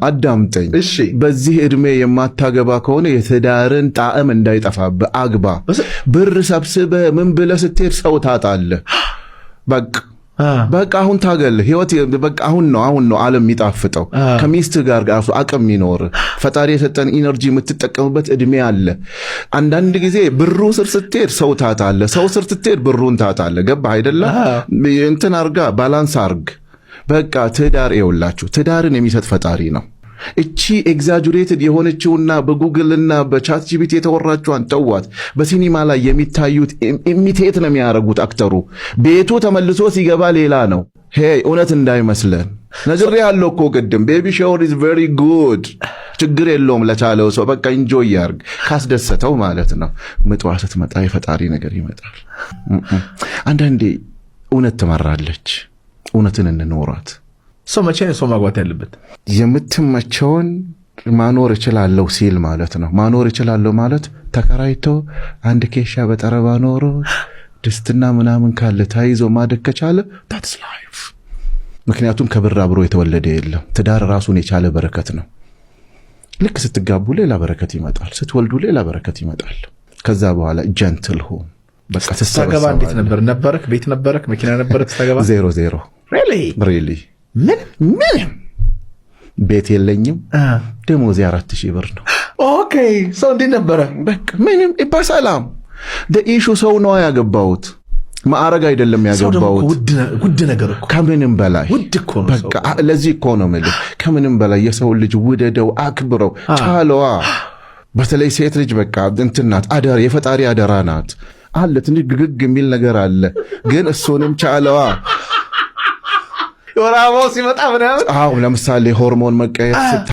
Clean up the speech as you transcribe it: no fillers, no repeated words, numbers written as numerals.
አዳምጠኝ። እሺ። በዚህ እድሜ የማታገባ ከሆነ የትዳርን ጣዕም እንዳይጠፋብህ አግባ። ብር ሰብስበህ ምን ብለህ ስትሄድ ሰው ታጣለህ። በቃ በቃ አሁን ታገል። ህይወት በቃ አሁን ነው ዓለም የሚጣፍጠው። ከሚስት ጋር ራሱ አቅም የሚኖር፣ ፈጣሪ የሰጠን energy የምትጠቀምበት እድሜ አለ። አንዳንድ ጊዜ ብሩ ስር ስትሄድ ሰው ታጣለህ፣ ሰው ስር ስትሄድ ብሩን ታጣለህ። ገባህ አይደለ? እንትን አርጋ balance አርግ። በቃ ትዳር ይኸውላችሁ፣ ትዳርን የሚሰጥ ፈጣሪ ነው። እቺ exaggerated የሆነችውና በጉግልና በ ChatGPT የተወራችዋን ተዋት። በሲኒማ ላይ የሚታዩት imitate ነው የሚያደርጉት። Actor ኡ ቤቱ ተመልሶ ሲገባ ሌላ ነው። Hey፣ እውነት እንዳይመስለን፣ ነግሬሃለሁ እኮ ቅድም። Baby shower is very good፣ ችግር የለውም ለቻለው ሰው፣ በቃ enjoy ያርግ ካስደሰተው ማለት ነው። ምጧ ስትመጣ የፈጣሪ ነገር ይመጣል። አንዳንዴ እውነት ትመራለች። እውነትን እንኖራት። ሰው መቼ ነው ሰው ማግባት ያለበት? የምትመቸውን ማኖር እችላለሁ ሲል ማለት ነው። ማኖር እችላለሁ ማለት ተከራይቶ አንድ ኬሻ በጠረባ ኖሮ ድስትና ምናምን ካለ ተይዞ ማደግ ከቻለ that's life። ምክንያቱም ከብር አብሮ የተወለደ የለም። ትዳር ራሱን የቻለ በረከት ነው። ልክ ስትጋቡ ሌላ በረከት ይመጣል። ስትወልዱ ሌላ በረከት ይመጣል። ከዛ በኋላ gentle ሁን። በቃ ስታገባ እንዴት ነበር? ነበረክ? ቤት ነበረክ? መኪና ነበረክ ስታገባ? ዜሮ ዜሮ። Really? Really። ምን? ምንም ቤት የለኝም። ደሞዜ 4,000 ብር ነው። Okay፣ ሰው እንዴት ነበረ? በቃ ምንም፣ በሰላም። Issue ሰው ነዋ ያገባሁት፣ ማዕረግ አይደለም ሰው ደግሞ እኮ ያገባሁት። ውድ ነገር እኮ። ከምንም በላይ ውድ እኮ ነው ሰው። በቃ ለዚህ እኮ ነው የምልህ፣ ከምንም በላይ የሰው ልጅ ውደደው፣ አክብረው፣ ቻለዋ። በተለይ ሴት ልጅ በቃ እንትን ናት፣ አደራ፣ የፈጣሪ አደራ ናት። አለ ትንሽ ግግግ የሚል ነገር አለ፣ ግን እሱንም ቻለዋ። የወር አበባው ሲመጣ ምናምን። አዎ፣ ለምሳሌ ሆርሞን መቀየር።